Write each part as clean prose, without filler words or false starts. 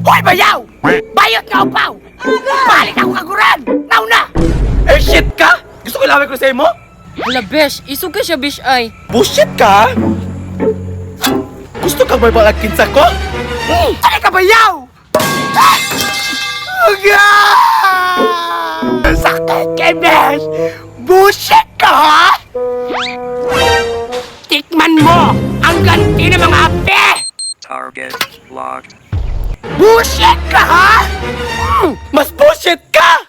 Hoy, bayaw! Bayot nga upaw! Balik ako kaguran! Nauna! Eh, shit ka! Gusto ko ilaway ko sa imo? Hala, besh, isog ka siya, besh ay. Bullshit ka! Gusto ka ba ibalag kinsa ko? Ano ka, bayaw? Ah! Uga! Sakit kay Besh! Bullshit ka, ha? Tikman mo ang ganti ng mga ape! Target locked. Bullshit ka, ha? Mas bullshit ka!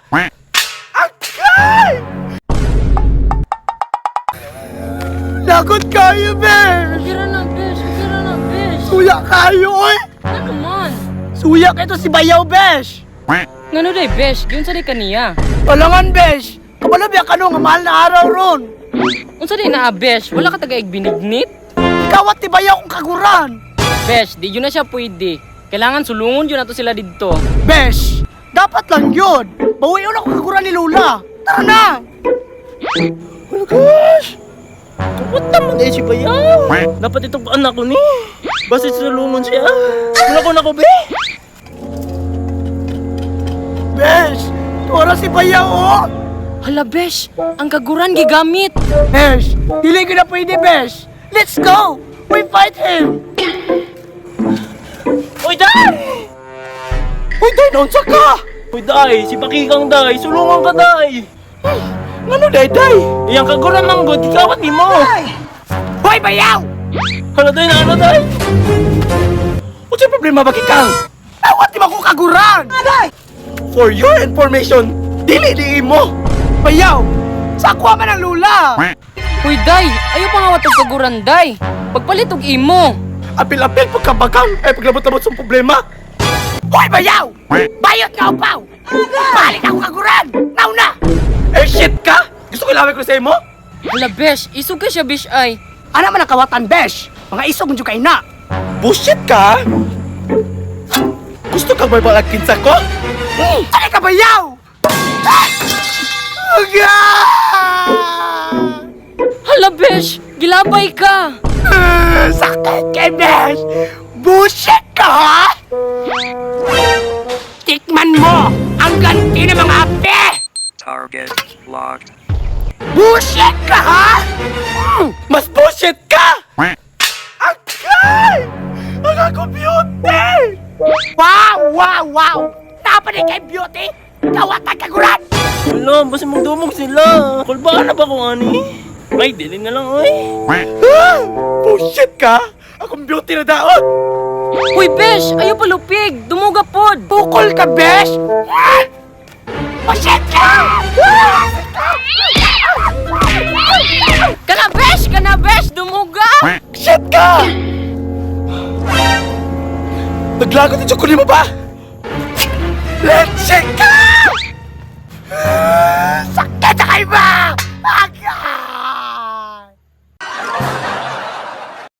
Agay! Lagot kayo, Besh! Kira na, besh, kira na, besh. Suya kayo, oy! Ano man? Suya kayo si Bayaw, Besh! Ngano day, besh, giunsa sa day kaniya? Palangan, Besh! Kabalo biya ka no, nga mahal na araw ron! Unsa day naa, besh? Wala ka taga binignit? Ikaw at ti Bayaw kong kaguran! Besh, di yun na siya pwede. Kailangan sulungon yun nato sila didto. Besh, dapat lang yun. Bawiin ako kaguran ni Lola. Tara na! Oh gosh! Kapunta man eh si Bayaw! Dapat itong anak ko ni. Basta sulungon siya. Wala ko na ko, be! Besh, tuwara si Bayaw, oh! Hala, besh, ang kaguran gigamit. Besh, dili ko na pwede, Besh. Let's go! We fight him! Uy, day! Uy, day, naunsa ka! Uy, day, si Pakikang, day. Sulungan ka, day! Ngano, day, day? Iyang kaguran man, god. Gikawat ni mo! Hoy, Bayaw! Hala, day, na ano, day? Unsay problema ba, Kikang? Awat di ba ko kaguran? For your information, dili di mo! Bayaw, sa kuha man ang Lola! Uy, day, ayaw pa nga watog kaguran, day. Pagpalit og imo. Apil-apil pagkabakang, ay paglabot-labot sa problema. Hoy, Bayaw! Bayot nga upaw! Balik ako kaguran! Nauna! Eh, shit ka! Gusto ko ilaway ko sa imo? Hala, besh, isog ka siya, besh ay. Ano man ang kawatan, Besh? Mga isog medyo kay na. Bullshit ka! Gusto ka ba ibalag kinsa ko? Ano ka, Bayaw? Ah! Uga! Hala, besh, gilabay ka. Ah, sakit kay Besh! Bullshit ka, ha? Tikman mo ang ganti ng mga ape! Target locked. Bullshit ka, ha? Mas bullshit ka! Agay! Ang ako beauty! Wow, wow, wow! Dapat kay beauty! Kawatan kaguran! Wala, basta magdumog sila. Kulbaan na ba kung ani? Ay, dili na lang, oy. Ah! Bullshit ka! Akong beauty na daot! Uy, besh, ayaw pa lupig. Dumuga pod. Bukol ka, Besh! Ah! Bullshit ka! Ah! Kana, besh, kana, besh, dumuga. Shit ka! Naglagot yung tsukunin mo ba? Let's check ka! Sakit sa kayo ba? Agay!